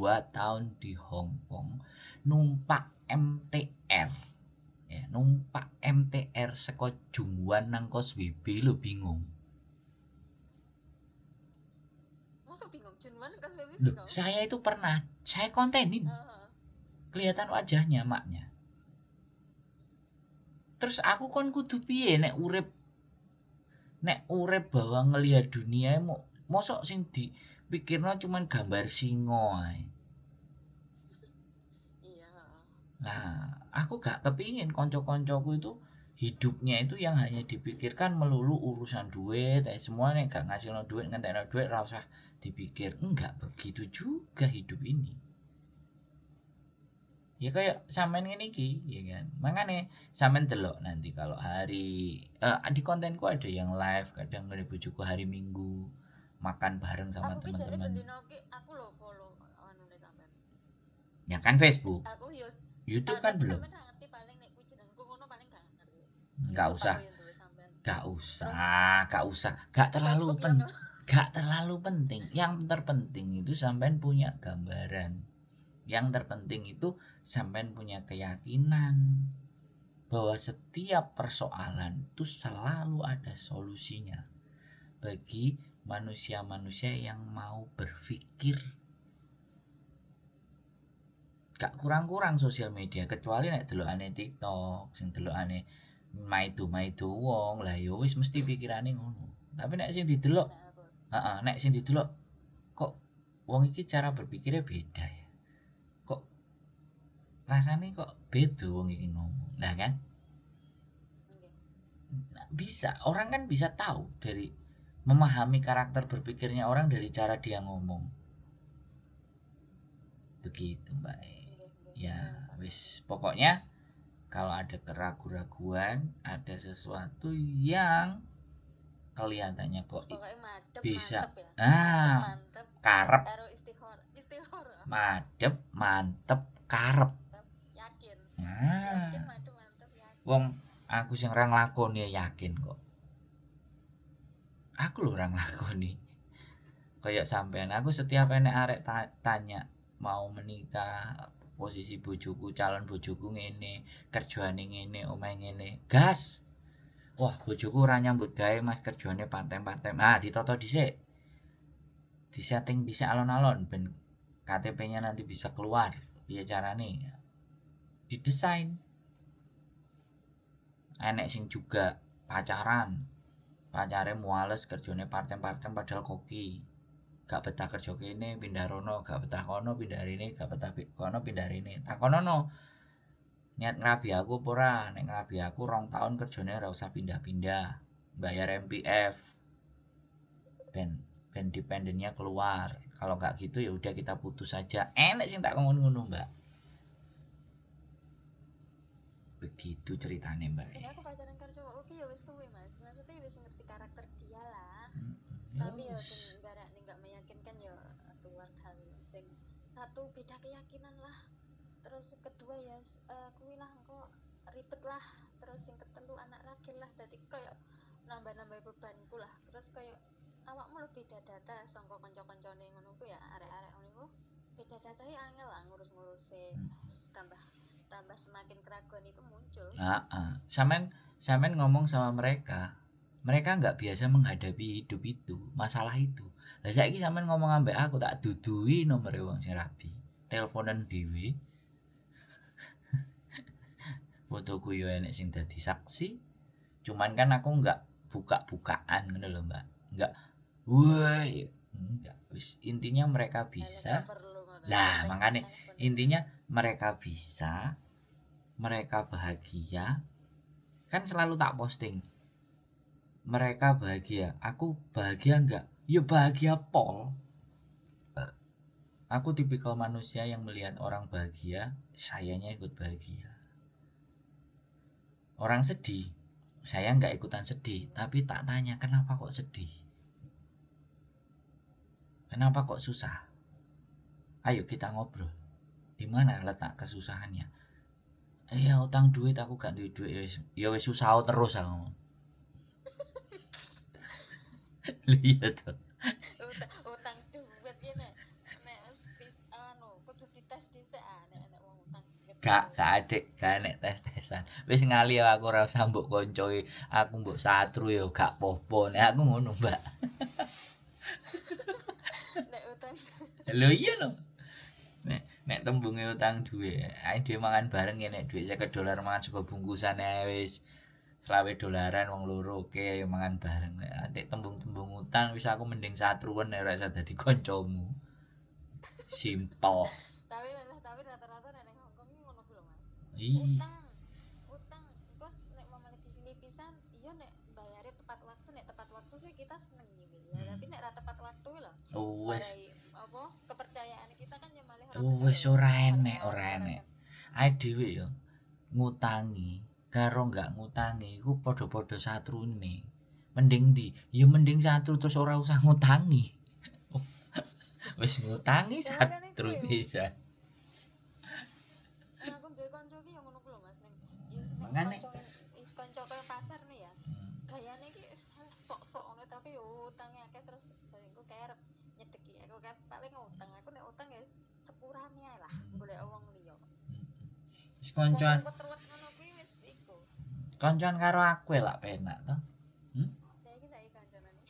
2 tahun di Hong Kong numpak MTR. Ya, numpak MTR saka Jungwan nang Causeway Bay lho bingung. Masa bingung Junwan Causeway Bay Loh, bingung. saya itu pernah, saya kontenin. Kelihatan wajahnya maknya. Terus aku kon kudu piye nek urip bahwa ngelihat dunia mau mosok sing dipikirno cuman gambar singo ae. Iya. Nah, aku gak kepingin konco-koncoku itu hidupnya itu yang hanya dipikirkan melulu urusan duit, semua nek gak ngasihno duit, ngentekno duit ora usah dipikir. Enggak begitu juga hidup ini. Ya kayak sampean ngene iki, ya kan. Makane sampean delok nanti kalau hari di kontenku ada yang live, kadang ngene bojoku hari Minggu makan bareng sama Aku ki jane teman-teman. bendino ki aku lho follow anune sampean. Ya kan Facebook. Aku yo YouTube kan tapi belum. Sampean ra ngerti paling nek kuwi jenengku ngono paling gak ngerti. Enggak YouTube usah. aku yo duwe sampean. Gak usah, gak usah. Gak terlalu Facebook yo gak terlalu penting. Yang terpenting itu sampean punya gambaran. Yang terpenting itu sampean punya keyakinan bahwa setiap persoalan itu selalu ada solusinya bagi manusia-manusia yang mau berpikir. Gak kurang-kurang sosial media kecuali nek delokane TikTok, sing delokane maido-maido wong, lah ya wis mesti pikirane ngono. Tapi nek sing didelok, heeh, nek sing didelok kok wong iki cara berpikirnya beda ya. Kok rasane kok beda wong iki ngomong. Lah kan? Nah, bisa, orang kan bisa tahu dari memahami karakter berpikirnya orang dari cara dia ngomong. Begitu, Mbak. Ya, wis pokoknya kalau ada keraguan-raguan, ada sesuatu yang kelihatannya kok madep, bisa. Mantep ya. Ah, mantep, karep. Karo istihor. Madep, mantep, karep. Yakin. Nah. Yakin, madep, mantep, yakin. Wong aku sing ora nglakoni ya yakin kok. Aku lho ora nglakoni. Kayak sampean, aku setiap enek arek tanya mau menikah, posisi bojoku, calon bojoku ngene, kerjoane ngene, omahe ngene. Gas. Wah, bojoku ora nyambut gawe Mas, kerjoane part-time. Ah, ditata dhisik. Disetting dhisik alon-alon ben KTP-nya nanti bisa keluar. Piye carane? Didesain. Enek sing juga pacaran. Pacare muales kerjane part-time padahal koki. Gak betah kerja kene, pindah rono, gak betah kono, pindah rene, gak betah kono, pindah rene. Takonono. Niat ngrabi aku apa ora? Nek ngrabi aku 2 tahun kerjane ora usah pindah-pindah. Bayar MPF. Ben dependennya keluar. Kalau gak gitu ya udah kita putus saja. Enek sing tak ngono-ngono, Mbak. Begitu ceritane, Mbak. Ini aku pacaran karo cowokku ki ya wis suwe, Mas. Maksudnya wis ngerti karakter dia lah. Tapi ya sing garane gak meyakinkan ya keluarga sing satu beda keyakinan lah. Terus kedua ya kuwi lah engko ribet lah. Terus sing ketelu anak ragil lah. Dadi ki koyo nambah-nambah bebanku lah. Terus koyo awakmu lebih beda data saka kanca-kancane ngono ku ya arek-arek ngono iku. Beda data ya angel lah ngurus-nguruse. Tambah semakin keraguan itu muncul. Heeh. Sampean ngomong sama mereka, mereka nggak biasa menghadapi hidup itu, masalah itu. Lah saiki sampean ngomong ambek aku tak dudui nomor wong sing rabi. Teleponan dhewe. Fotoku yo enek sing dadi saksi. Cuman kan aku nggak buka-bukaan ngono lho, Mbak. Nggak woi, enggak. Wis intinya mereka bisa. Lah, makane intinya mereka bisa, mereka bahagia. Kan selalu tak posting. Mereka bahagia, aku bahagia enggak? Ya bahagia pol. Aku tipikal manusia yang melihat orang bahagia, sayanya ikut bahagia. Orang sedih, saya enggak ikutan sedih, tapi tak tanya kenapa kok sedih? Kenapa kok susah? Ayo kita ngobrol. Di mana letak kesusahannya? Ya utang duit aku gak duwe duit ya wis susah terus aku. Iya toh. Utang duit ya nek nek anu dhisik ah nek enek wong utang. Gak adik, gak enek tes-tesan. Wis ngali aku ora usah mbok koncoi, aku mbok satru ya gak popo. Nek aku ngono, Mbak. Nek utang. Lho iya lho. Nek tembunge utang duwe, ae dhewe mangan bareng ya nek dhuwit $50 mangan sego bungkusan ae wis. $25 wong loro oke ayo mangan bareng. Nek tembung-tembung utang wis aku mending satruwen nek ora usah dadi kancamu. Simpel. Tapi rata-rata nek nang Hongkong ngono ku lho, Mas. Utang engko nek mamane disilipi pisan, iya nek bayare tepat waktu, nek tepat waktu sih kita seneng gitu. Ya, tapi nek ra tepat waktu lho. Wis apa kepercayaan kita kan ya malih ora. Wis ora enek, Ae dhewe ya ngutangi karo gak ngutangi iku padha-padha satrune. Mending ndi? Ya mending satru terus ora usah ngutangi. Wis ngutangi satru bisa. Aku duwe kanca iki ya ngono ku lho Mas, ning ya wis kanca kaya pacar nih ya. Gayane iki wis sok-sok ngono tapi yo utange akeh terus engko kayak arep nyedeki aku kan paling ngutang. Aku nek utang ya sepurane ae lah golek wong liya. Wis koncoan ngono kuwi wis iku. Koncoan karo aku lak penak to. Lah iki saiki kancanane.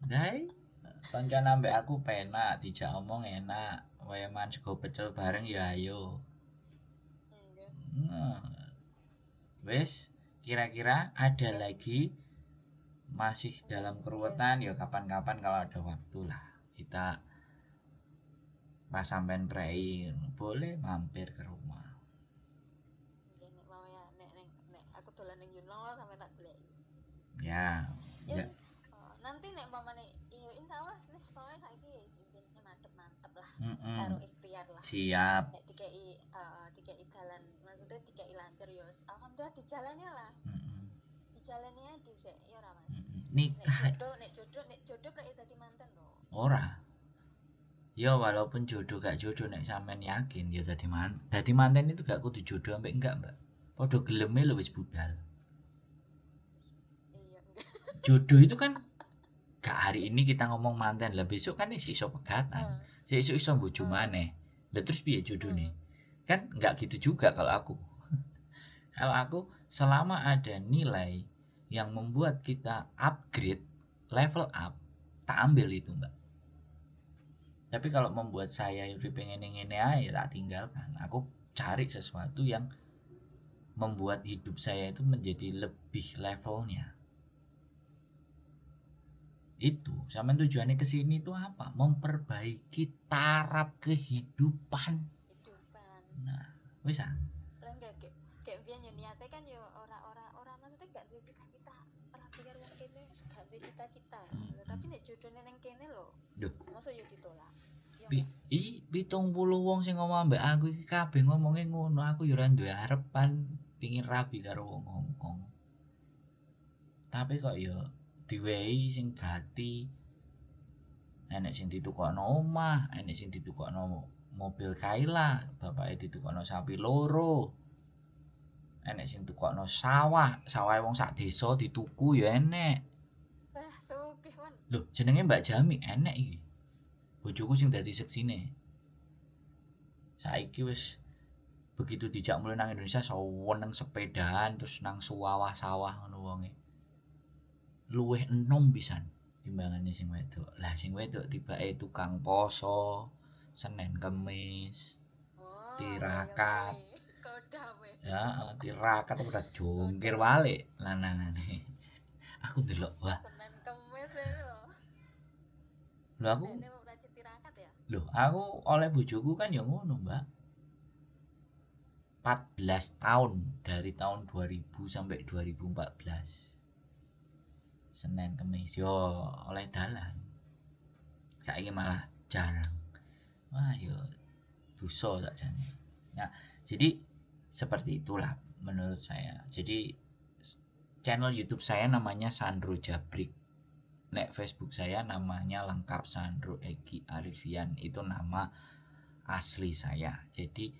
Lah koncoan ambek aku penak, dijak omong enak, wae mangan sego pecel bareng ya ayo. Nah. Wis, kira-kira ada lagi masih dalam keruwetan ya kapan-kapan kalau ada waktu lah kita pas sampean prei boleh mampir ke rumah. Nek aku dolan ning Yunlong sampe tak goleki. Ya. Ya. Nanti nek pamane yo insyaallah wis pokoke saiki ya intine mantep-mantep lah. Karo ikhtiar lah. Siap. Nek dikei dalan, maksudnya dikei lancar yo alhamdulillah dijalani lah. Dijalani ae dhisik ya ora Mas. Nikah nek jodoh prek dadi manten to. Ora. Ya walaupun jodoh gak jodoh nek sampean yakin ya dadi manten. Dadi manten itu gak kudu jodoh ambek enggak, Mbak. Padha geleme lho wis budal. Iya. Jodoh itu kan gak hari ini kita ngomong manten, lah besok kan iso pegatan. Sesuk iso bojo maneh. Lah terus piye jodone? Kan enggak gitu juga kalau aku. Kalau aku selama ada nilai yang membuat kita upgrade, level up, tak ambil itu, Mbak. Tapi kalau membuat saya pengen ngene ae tak tinggalkan. Aku cari sesuatu yang membuat hidup saya itu menjadi lebih levelnya. Itu, sama tujuannya ke sini itu apa? Memperbaiki taraf kehidupan. Nah, wis ah. Lah enggak kayak biyen yo niate kan yo ora maksudnya gak duwe cita-cita. Ora pikir wong kene wis gak duwe cita-cita. Tapi nek jodone nang kene lho. Lho, mosok yo ditolak. I 70 wong sing ngomong ambek aku iki kabeh ngomonge ngono, aku yo ora duwe harapan pingin rabi karo wong Hongkong. Tapi kok yo diwehi sing gati. Enek sing ditukokno omah, enek sing ditukokno mobil Kaila, bapake ditukokno sapi loro. Enek sing tukokno sawah, sawahe wong sak desa dituku ya enek. Wah, sugih men. Lho, jenenge Mbak Jami enek iki. Bojoku sing dadi seksine. Saiki wis begitu dijak mulih nang Indonesia seneng sepedaan terus nang sawah-sawah ngono wonge. Luwih enom pisan timbangane sing wedok. Lah sing wedok tibake tukang poso, Senin Kemis, tirakat. Ya, tirakat ora jongkir walik lanangane. Aku ndelok, wah. Senin Kemis lho. Lho aku tirakat ya? Lho, aku oleh bojoku kan ya ngono, Mbak. 14 tahun dari tahun 2000 sampai 2014. Senin Kemis yo oleh dalan. Saiki malah jarang. Wah, yo dosa sakjane. Nah, jadi seperti itulah menurut saya. Jadi channel YouTube saya namanya Sandro Jabrik. Nek Facebook saya namanya lengkap Sandro Egi Arifian, itu nama asli saya. Jadi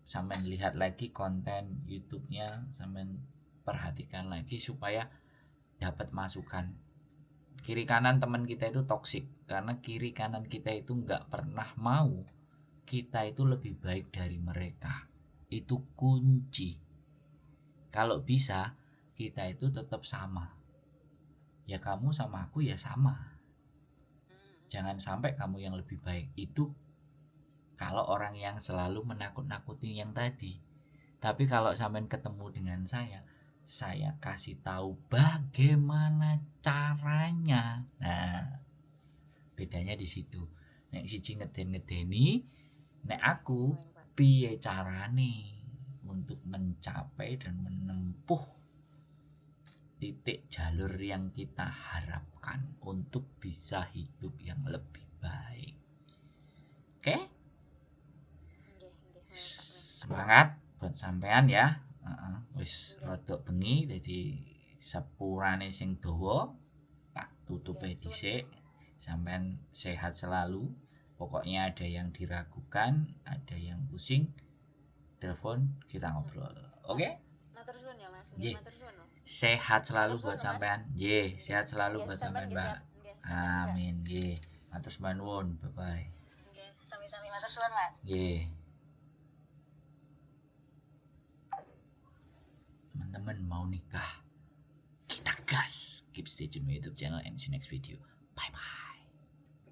sampean lihat lagi konten YouTube-nya, sampean perhatikan lagi supaya dapat masukan. Kiri kanan teman kita itu toksik karena kiri kanan kita itu nggak pernah mau Kita itu lebih baik dari mereka. Itu kunci. Kalau bisa, kita itu tetap sama. Ya kamu sama aku ya sama. Jangan sampai kamu yang lebih baik. Itu kalau orang yang selalu menakut-nakuti yang tadi. Tapi kalau sampean ketemu dengan saya kasih tahu bagaimana caranya. Nah, bedanya di situ. Nek siji ngeden-ngedeni, nek aku piye carane untuk mencapai dan menempuh titik jalur yang kita harapkan untuk bisa hidup yang lebih baik. Oke? Semangat buat sampean ya. Wis rodok bengi dadi sepurane sing dawa tak tutupe dhisik. Sampean sehat selalu. Pokoknya ada yang diragukan, ada yang pusing, telepon kita ngobrol. Oke? Matur suwun ya, Mas. Nggih, matur suwun. Sehat selalu buat sampean. Nggih, sehat selalu buat sampean, Mbak. Amin, nggih. Matur suwun, bye-bye. Nggih, sami-sami matur suwun, Mas. Nggih. Teman-teman mau nikah, kita gas. Keep stay tune my YouTube channel and see you next video.